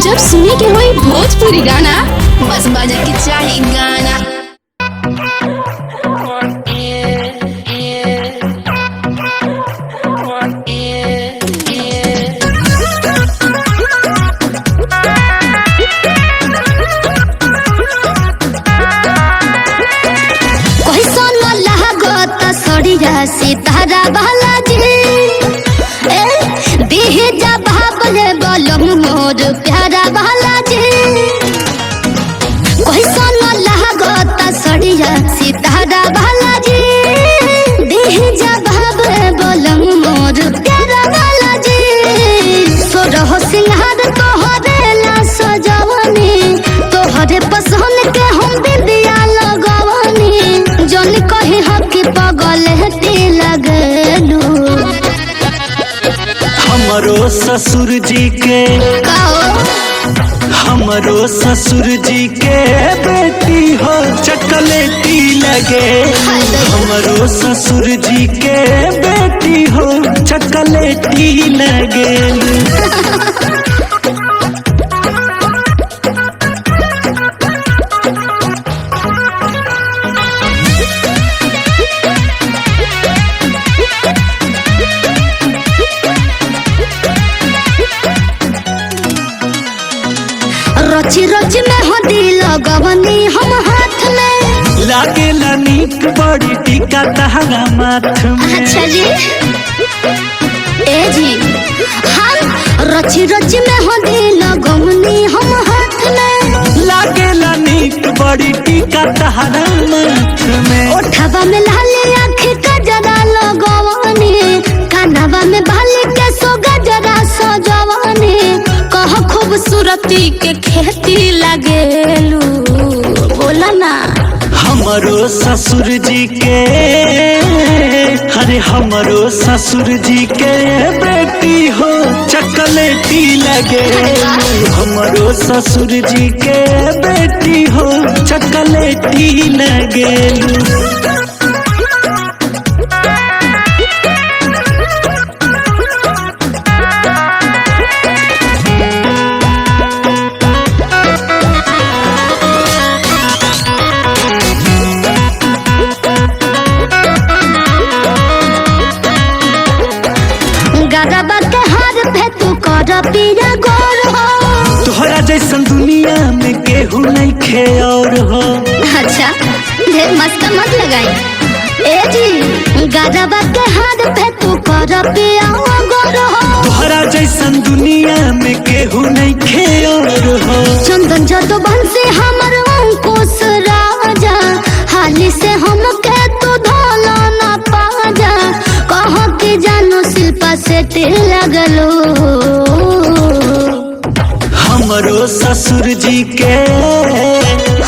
जब सुने के होई भोजपुरी गाना, बस बजे के चाही गाना। कैसन लागत सड़िया सितारा बाला जी, ए बिहजा बाबले बलम मोर प्यारा बाला जी। कैसन लागत सड़िया सितारा बाला जी, बिहजा बाबले बलम मोर प्यारा बाला जी। सोरह सिंहार तोहरे ला सजवनी, तोहरे पसंद के हम बिंदिया लगवनी। जन कही हकी पगल हटी लगलू। हमरो ससुर जी के, हमरो ससुर जी के बेटी हो चकलेटी लगे। हमरो ससुर जी के बेटी हो चकलेटी लगे। रची रची में हदी लगवनी हम हाथ में। लागेला नीक बड़ी टीका तहरा माथ में। अच्छा जी, ए जी, हम रची रची में हदी लगवनी हम हाथ में। लागेला नीक बड़ी टीका तहरा माथ में। ओठवा में लाली आँख गजरा लगवनी, कानवा में बाली के सो गजरा सजवनी। कह खूबसूरती के खेती लगेलू, बोला ना। हमरो ससुर जी के, अरे हमरो ससुर जी के बेटी हो चकलेटी लगे। हमरो ससुर जी के बेटी हो चकलेटी लगे। गरबा के हार पे तू कर पिया गोर हो। तोहरा जैसन दुनिया में केहू नहीं खे और हो। अच्छा, ढेर मस्का मत लगाई ए जी। गरबा के हार पे तू कर पिया गोर हो। तोहरा जैसन दुनिया में केहू नहीं खे और हो। चंदन जदो बंसी हमर अंकुश राजा, हाली से हमके तू धोला ना पाजा। कह के जानो शिल्पा से ते लगलो। हमरो ससुर जी के,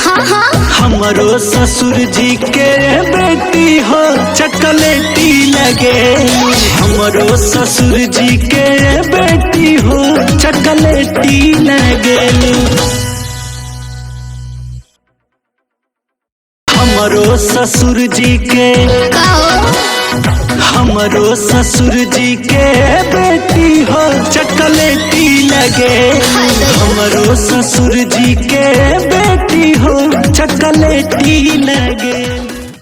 हाँ हाँ, हमरो ससुर जी के बेटी हो चकलेटी लगे। हमरो ससुर जी के बेटी हो चकलेटी लगे। हमरो ससुर जी के, हमरो ससुर जी के बेटी हो चकलेटी लगे। हमरो ससुर जी के बेटी हो चकलेटी लगे।